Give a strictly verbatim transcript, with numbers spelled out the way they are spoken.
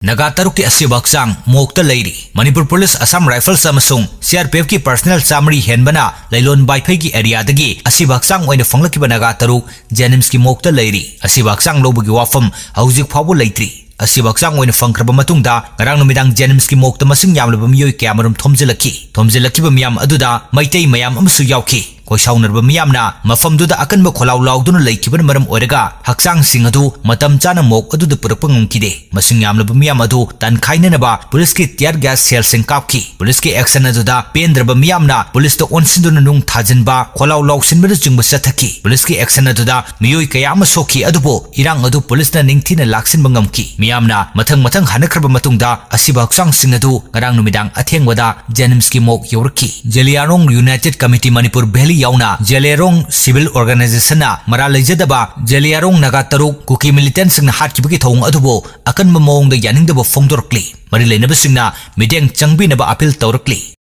ꯅꯥꯒꯥ ꯇꯔꯨꯛꯀꯤ ꯑꯁꯤꯕ ꯍꯛꯆꯥꯡ ꯃꯣꯛꯇ ꯂꯩꯔꯤ꯫ ꯃꯅꯤꯄꯨꯔ ꯄꯨꯂꯤꯁ, ꯑꯁꯥꯝ ꯔꯥꯏꯐꯜꯁ ꯑꯃꯁꯨꯡ ꯁꯤ ꯑꯥꯔ ꯄꯤ ꯑꯦꯐꯀꯤ ꯄꯔꯁꯅꯦꯜ ꯆꯥꯃꯔꯤ ꯍꯦꯟꯕꯅ ꯂꯩꯂꯣꯟ ꯕꯥꯏꯐꯩꯒꯤ ꯑꯦꯔꯤꯌꯥꯗꯒꯤ ꯑꯁꯤꯕ ꯍꯛꯆꯥꯡ ꯑꯣꯏꯅ ꯐꯪꯂꯛꯈꯤꯕ ꯅꯥꯒꯥ ꯇꯔꯨꯛ ꯖꯦꯅꯤꯝꯁꯀꯤ ꯃꯣꯛꯇ ꯂꯩꯔꯤ꯫ ꯑꯁꯤꯕ ꯍꯛꯆꯥꯡ ꯂꯧꯕꯒꯤ ꯋꯥꯐꯝ ꯍꯧꯖꯤꯛ ꯐꯥꯎꯕ ꯂꯩꯇ꯭ꯔꯤ꯫ ꯑꯁꯤꯕ ꯍꯛꯆꯥꯡ ꯑꯣꯏꯅ ꯐꯪꯈ꯭ꯔꯕ ꯃꯇꯨꯡꯗ ꯉꯔꯥꯡ ꯅꯨꯃꯤꯗꯥꯡ ꯖꯦꯅꯤꯝꯁꯀꯤ ꯃꯣꯛꯇ ꯃꯁꯤꯡ ꯌꯥꯝꯂꯕ ꯃꯤꯑꯣꯏ ꯀꯌꯥꯃꯔꯨꯝ ꯊꯣꯝꯖꯤꯜꯂꯛꯈꯤ꯫ ꯊꯣꯝꯖꯤꯜꯂꯛꯈꯤꯕ ꯃꯤꯌꯥꯝ ꯑꯗꯨꯗ ꯃꯩꯇꯩ ꯃꯌꯥꯝ ꯑꯃꯁꯨ ꯌꯥꯎꯈꯤ꯫ ꯈꯣꯏꯁꯥꯎꯅꯔꯕ ꯃꯤꯌꯥꯝꯅ ꯃꯐꯝꯗꯨꯗ ꯑꯀꯟꯕ ꯈꯣꯜꯂꯥꯎ ꯂꯥꯎꯗꯨꯅ ꯂꯩꯈꯤꯕꯅ ꯃꯔꯝ ꯑꯣꯏꯔꯒ ꯍꯛꯆꯥꯡꯁꯤꯡ ꯑꯗꯨ ꯃꯇꯝ ꯆꯥꯅ ꯃꯣꯛ ꯑꯗꯨꯗ ꯄꯨꯔꯛꯄ ꯉꯝꯈꯤꯗꯦ꯫ ꯃꯁꯤꯡ ꯌꯥꯝꯂꯕ ꯃꯤꯌꯥꯝ ꯑꯗꯨ ꯇꯟꯈꯥꯏꯅꯅꯕ ꯄꯨꯂꯤꯁꯀꯤ tear gas shellꯁꯤꯡ ꯀꯥꯞꯈꯤ꯫ ꯄꯨꯂꯤꯁꯀꯤ action ꯑꯗꯨꯗ ꯄꯦꯟꯗ꯭ꯔꯕ ꯃꯤꯌꯥꯝꯅ ꯄꯨꯂꯤꯁꯇ ꯑꯣꯟꯁꯤꯟꯗꯨꯅ ꯅꯨꯡ ꯊꯥꯖꯤꯟꯕ, ꯈꯣꯜꯂꯥꯎ ꯂꯥꯎꯁꯤꯟꯕꯅꯆꯤꯡꯕ ꯆꯠꯊꯈꯤ꯫ ꯄꯨꯂꯤꯁꯀꯤ action ꯑꯗꯨꯗ ꯃꯤꯑꯣꯏ ꯀꯌꯥ ꯑꯃ ꯁꯣꯛꯈꯤ, ꯑꯗꯨꯕꯨ ꯏꯔꯥꯡ ꯑꯗꯨ ꯄꯨꯂꯤꯁꯅ ꯅꯤꯡꯊꯤꯅ ꯂꯥꯛꯁꯤꯟꯕ ꯉꯝꯈꯤ꯫ ꯃꯤꯌꯥꯝꯅ ꯃꯊꯪ ꯃꯊꯪ ꯍꯟꯅꯈ꯭ꯔꯕ ꯃꯇꯨꯡꯗ ꯑꯁꯤꯕ ꯍꯛꯆꯥꯡꯁꯤꯡ ꯑꯗꯨ ꯉꯔꯥꯡ ꯅꯨꯃꯤꯗꯥꯡ ꯑꯊꯦꯡꯕꯗ ꯖꯦꯅꯤꯝꯁꯀꯤ ꯃꯣꯛ ꯌꯧꯔꯛꯈꯤ꯫ Zeliangrong United Committee Manipur Valley ꯌꯥꯎꯅ ꯖꯦꯂꯤꯌꯥꯡꯔꯣꯡ civil organizationꯅ ꯃꯔꯥꯜ ꯂꯩꯖꯗꯕ ꯖꯦꯂꯤꯌꯥꯡꯔꯣꯡ ꯅꯥꯒꯥ ꯇꯔꯨꯛ ꯀꯨꯀꯤ militantꯁꯤꯡꯅ ꯍꯥꯠꯈꯤꯕꯒꯤ ꯊꯧꯑꯣꯡ ꯑꯗꯨꯕꯨ ꯑꯀꯟꯕ ꯃꯑꯣꯡꯗ ꯌꯥꯅꯤꯡꯗꯕ ꯐꯣꯡꯗꯣꯔꯛꯂꯤ꯫ ꯃꯔꯤ ꯂꯩꯅꯕꯁꯤꯡꯅ ꯃꯤꯠꯌꯦꯡ ꯆꯪꯕꯤꯅꯕ appeal ꯇꯧꯔꯛꯂꯤ꯫